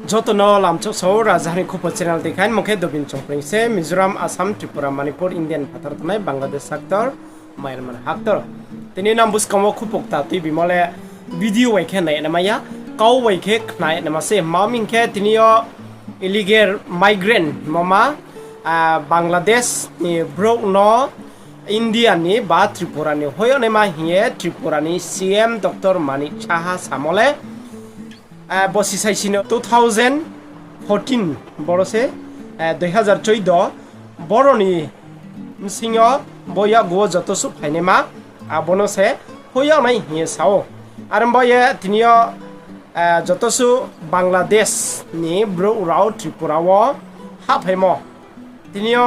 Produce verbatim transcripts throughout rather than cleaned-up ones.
Joto no lamchok sao, Rajaha ni Khupo channel tikhaimo khe Dobin Chongpreng se, Mizoram, Assam, Tripura, Manipur, Indian phathar tongnai Bangladesh haktor, Myanmar haktor. Tini nang buskang wo khupok ta tuibimo le video bai khe nai nama ya, kau bai khe khna nama se, ma hing khe tini yo illegal migrant moma, Bangladesh ni brouh no India ni ba Tripura ni hoih yag naima hing ye Tripura ni C M Doctor Manik Saha samo le, bosi saisi no two thousand fourteen, boro se, দুই হাজার চৌদ্দ, boro ni bsing yo bo yakgu wo joto suh phainaima, abo no se hoih yag nai hing ye sa ou. Are bo ye tini yo joto suh Bangladesh ni brouh rao Tripura wo hahphaimo. Tini yo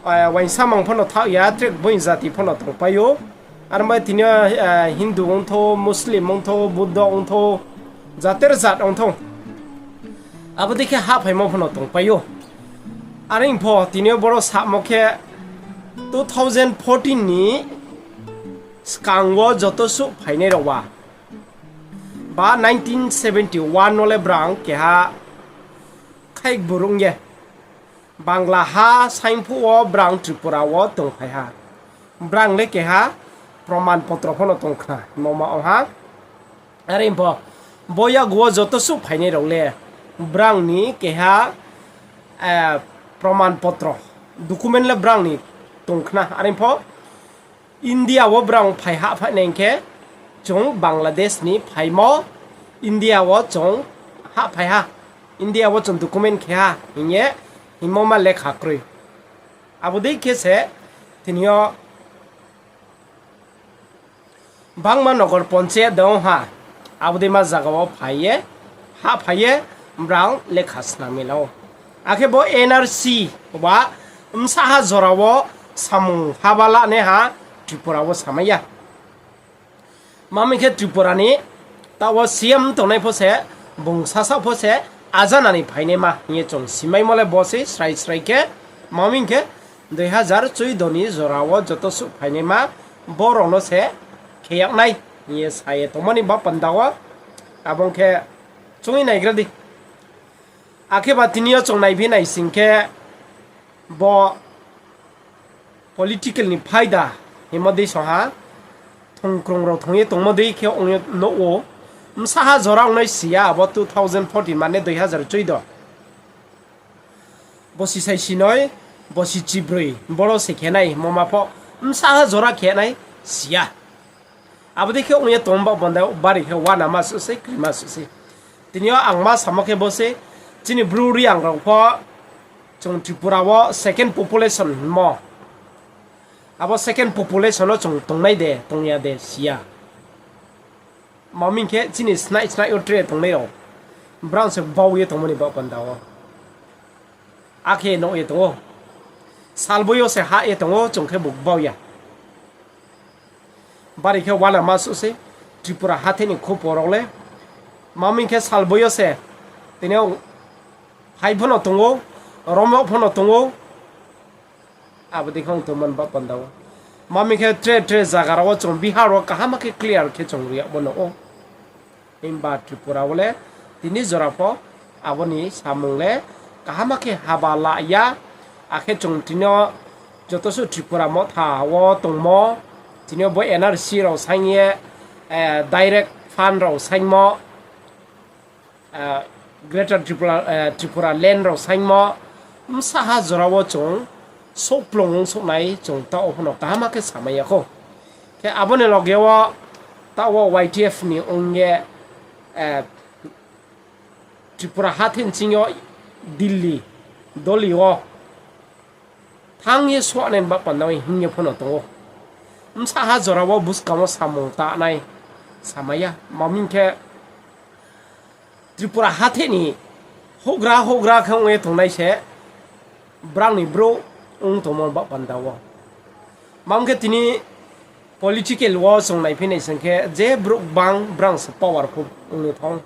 uaingsa mang pho no thaoh ya, tre gboi jati pho no tongpai ou. Are bo ye tini yo Hindu ongthou, Muslim ongthou, Buddho ongthou, jater jat ongthou. Abo dei khe hahphaimo pho no tongpai ou. Are pho tini yo boro samo khe two thousand fourteen ni skang wo joto suh phainai rao ba, ba nineteen seventy one no le brang keha khaikbu rung ye Bangla ha saingphuh wo brang Tripura wo tongphai ha. Brang le keha proman potro pho no tong khna, moma ong ha. Are pho, bo yakgu wo joto suh phainai rao le brang ni keha proman potro, document le brang ni tong khna. Are pho, India wo brang phai hahphai nai khe, chung Bangladesh ni phaimo, India wo chung hahphai ha, India wo chung document khe ha hing ye hingmo ma lekha kroi. Abo dei khe se tini yo bangma nogor ponchayat de ong ha, abo dei ma zaga wo phai ye, hahphai ye, brang lekha snam mi la ou. Akhe bo N R C ba bsa ha jora wo samung haba lanaiha Tripura wo samai ya. Ma hing khe Tripura ni taoh wo C M tongnai pho se, bung sasaoh pho se, ajana ni phainaima hing ye chung simaimo le bo se srai srai khe, ma hing khe দুই হাজার চৌদ্দ ni jora wo joto suh phainaima, bo rao no se khe yag nai hing ye sa ye tongmo ni ba panda wo, abo ong khe chung ye naigra di. Akhe ba tini yo chung naiphi nai sing khe, bo political ni phaida hingmo dei song ha, thongkrung rao thong ye tongmo dei khe ong ye nuh ou. Bsa ha jora ongnai si ya abo two thousand fourteen mane দুই হাজার চৌদ্দ. Bosi saisi noi, bosi chibroi, boro se khe nai, moma pho, bsa ha jora khe nai, si ya. Abo dei khe ong ye tong ba panda wo bari khe uanama suh se, krima suh se. Tini yo ang ma samo khe bo se, chini Bru Reang rao pho, chung Tripura wo second population hingmo. Abo second population no chung tongnai de, tong ya de, si ya. Ma hing khe chini snai snai yo tre tongnai rao, brang se bau ye tongmo ni ba panda wo. Akhe nuh ye tong ou. Salboi yo se hah ye tong ou, chung khe bo bau ya. Bari khe uanama suh se, Tripura hathe ni khupo rao le. Ma hing khe salboi yo se, tini yo phai pho no tong ou, romyag pho no tong ou. Abo dei khe ong tongmo ni ba panda wo. Ma hing khe tre tre zaga rao wo chung Bihar wo kaham khe clear khe chung ri yagmo nuh ou. Himba Tripura wo le tini jora pho abo ni samung le kaham khe haba la ya. Akhe chung tini yo joto suh Tripura Motha wo tongmo, tini yo bo N R C rao saing ye, direct fund rao saingmo, Greater Tripura, Tripura land rao saingmo, bsa ha jora wo chung souhplung ong souhnai chung taoh wo pho no kaham khe samai ya khou. Khe abo ni loge wo taoh wo Y T F ni ong ye, Tripura hathe nching yo Delhi, Delhi wo thanng ye suanai ni ba panda wo hing ye pho no tong ou. Bsa ha jora wo buskang wo samung tanai samai ya. Ma hing khe Tripura hathe ni houhgra houhgra khe ong ye tongnai se brang ni brouh ong tongmo ba panda wo. Ma hing khe tini political wo chung naiphi nai sing khe je brouh gbang brang se powerful ong ni thanng.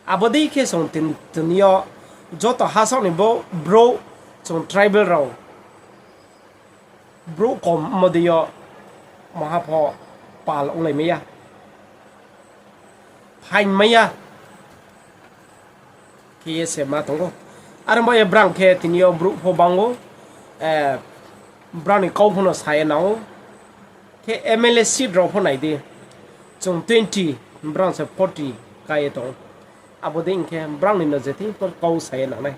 Abo dei khe chung tini yo joto hasaoh ni bo brouh chung tribal rao brouh kom mo dei yo maha pho pal onglai mai ya, phaing mai ya. ye se ma tong ou. Are bo ye brang khe tini yo brouh pho bang ou, brang ni kau pho no sa ye nang ou. Khe M L A seat rao pho nai di, chung twenty, brang se forty ka ye tong ou. Abo dei hing khe brang ni no je thing pho kau sa ye nang nai.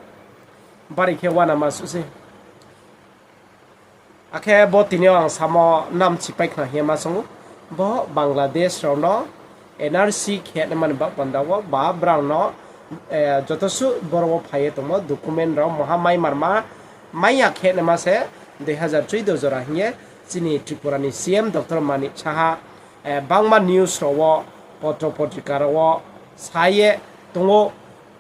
Bari khe uanama suh se. Akhe bo tini yo ang samo namchi pai khna hing ye ma choung ou, bo Bangladesh rao no N R C khe naima ni baoh panda wo ba brang no joto suh boro wo phai ye tongmo document rao maha mai marma mai ya khe naima se dui hazar choudo jora hing ye chini Tripura ni C M Doctor Manik Saha bangma news rao wo, potro potrika rao wo sa ye tong ou,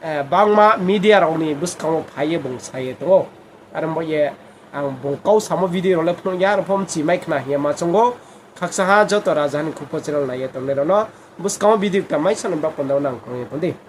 bangma media rao ni buskang wo phai ye bung sa ye tong ou. Are bo ye ang bung kau samo video rao le phnuh ya, aro pho mchi mai khna hing ye ma choung ou. Khakchangha joto Rajaha ni Khupho channel nai ye tongnai rao no buskang wo video kta mai sa ni baoh panda wo nang kong ye tong di.